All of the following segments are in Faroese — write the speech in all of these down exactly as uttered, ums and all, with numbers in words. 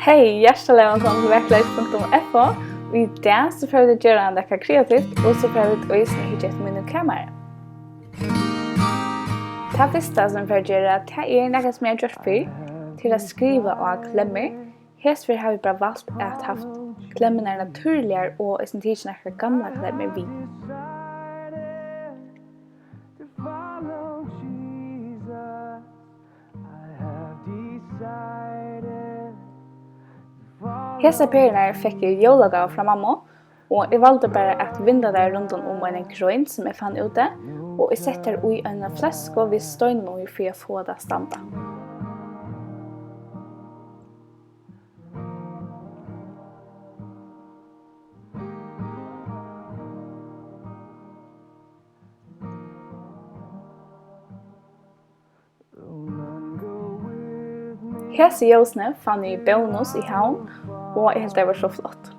Hey, hjartaliga vælkomin til verkleys punktum f o. Og í dag so fara vit at gera nakað kreativt, og so fara vit eisini at hyggja eftir mínum kamari. Tað fyrsta, sum vit fara at gera, tað er nakað, sum eg havi gjørt fyrr, til at skriva á klemmur. Hesa ferð havi eg bara valt at havt klemmurnar natúrligar og eisini tikið nakrar gamlar klemmur við. Hesar perurnar fekk eg í jólagávu frá mammu, og eg valdi bara at vinda tær rundan um eina grein, sum eg fann úti, og eg setti tær í eina fløsku við steinum í fyri at fáa tað at standa. Hesi ljósini fann eg í Bónus í Havn, og eg helt, tey vóru so flott.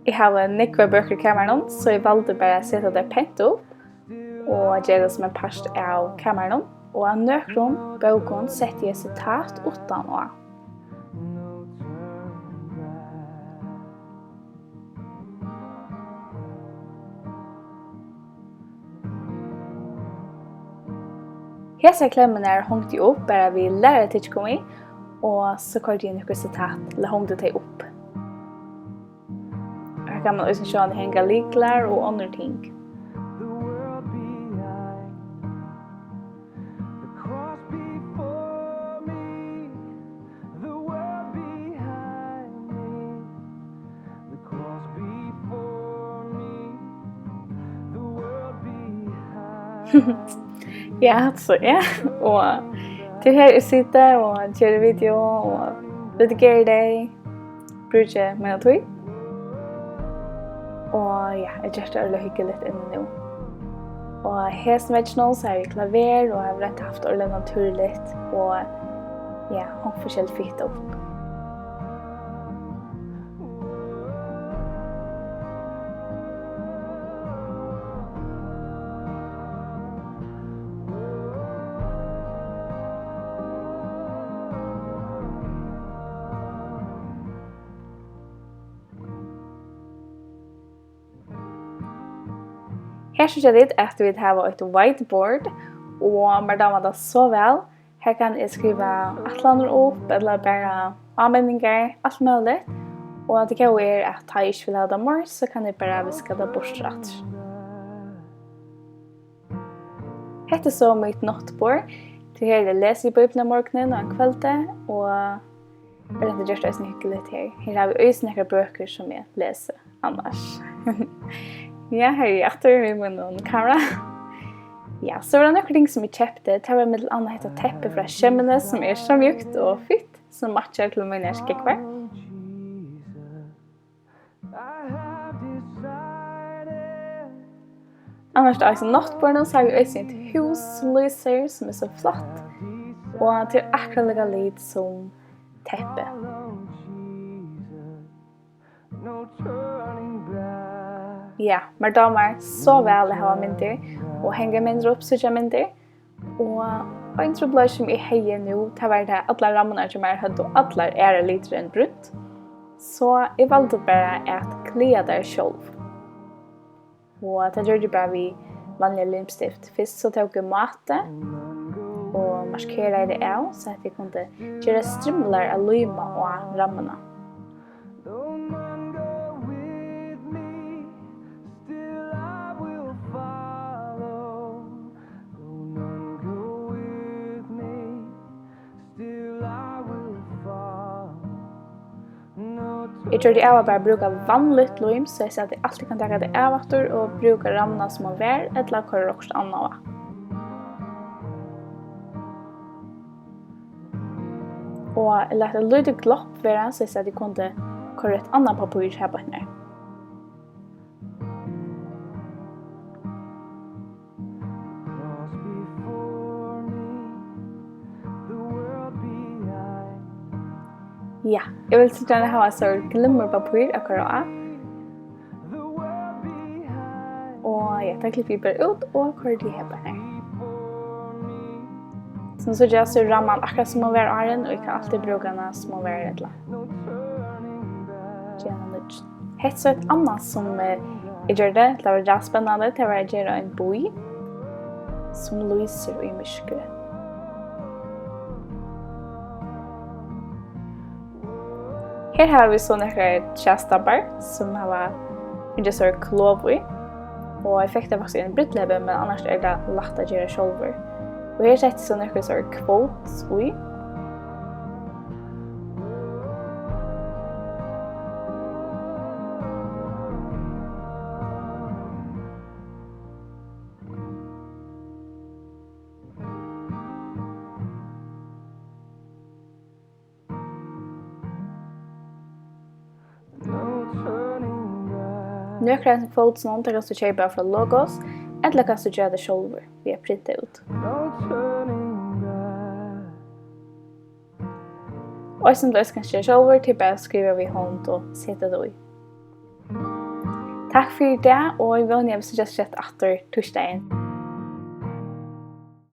Eg havi nógvar bøkur í kamarinum, so eg valdi bara at seta tær pent upp og gera tað sum ein part av kamarinum, og av nøkrum bókum setti eg sitat uttan á. Hesar klemmurnar hongdi eg upp bara við lærara tyggigummi, og so koyrdi eg nøkur sitat, ella hongdi tey upp. Her kann man eisini sjá, at hanga lyklar og onnur ting. Ja, so ja, og tað er her, eg siti og geri video og redigeri tey, brúki mína tíð. Og ja, eg geri tað øgiliga hugnaligt inni nú. Og hesin veggin, so havi eg klaver, og havi roynt at havt øgiliga natúrligt, og ja, hongt forskelligt fitt upp. Her síggja tit, at vit hava eitt whiteboard, og mær dámar tað so væl. Her kann eg skriva ætlanir upp, ella bara áminningar, alt møguligt. Og tað góða er, at tá eg ikki vil hava tað meir, so kann eg bara viska tað burtur aftur. Hetta er so mítt náttborð. Tí her lesi eg Bíbliuna um morgunin og um kvøldið, og eg royndi at gjørt eisini hugnaligt her. Her havi eg eisini nakrar bøkur, sum eg lesi annars. Ja, her eri eg aftur við mínum kamera. Ja, so var tað nøkur ting, sum eg keypti. Tað var millum annað hetta teppið frá Skemines, sum er so mjúkt og fitt, sum matchar til mínar skógvar. Annars, á hesum náttborðinum, so havi eg eisini eitt hús sum lýsir, sum er so flott, og tað er akkurát líka lit sum teppið. Ja, mær dámar so væl at hava myndir og hanga myndir upp, síggja myndir. Og ein trupulleiki, sum eg hevði nú, tað var tað, at allar rammarnar hjá mær høvdu allar aðrar litir enn brúnt, so eg valdi bara at klæða tær sjálv. Og tað gjørdi eg bara við vanligari limstift. Fyrst so tók eg máti og markeraði tað av, so at eg kundi gera strimlar at líma á rammuna. Eg gjørdi av at bara brúka vanligt lím, soleiðis at eg altíð kann taka tað av aftur og brúka rammuna, sum hon var, ella koyra okkurt annað á. Og eg læt eitt lítið glopp vera, soleiðis at eg kundi koyra eitt annað pappír har beint nær. Ja, eg vil so gjarna hava so glimmerpappír at koyra á. Og ja, tað klippi eg bara út og koyri til her bara her. Sum síggjast, so er ramman akkurát sum hon var áðrenn, og eg kann altíð brúka hana sum hon var, ella gera hana nýggj. Hetta er so eitt annað sum, eh, eg gjørdi, tað var rætt spennandi, tað var at gera ein bý sum lýsir í myrkri. Her hava vit so nakrar træstabbar sum hava fingið so klov í, og eg fekk tað faktiskt í einum brúdleypi, men annars er tað lætt at gera sjálvur. Og her setti eg so nøkur so quotes í. Nøkur av hesum quotesum, tey kanst tú keypa frá Logos, ella kanst tú gera tað sjálvur við at printa út. Og sum tú eisini kanst gera sjálvur, tað er bara at skriva við hond og seta tað í. Takk fyri í dag, og eg vóni, at vit síggjast skjótt aftur týsdagin.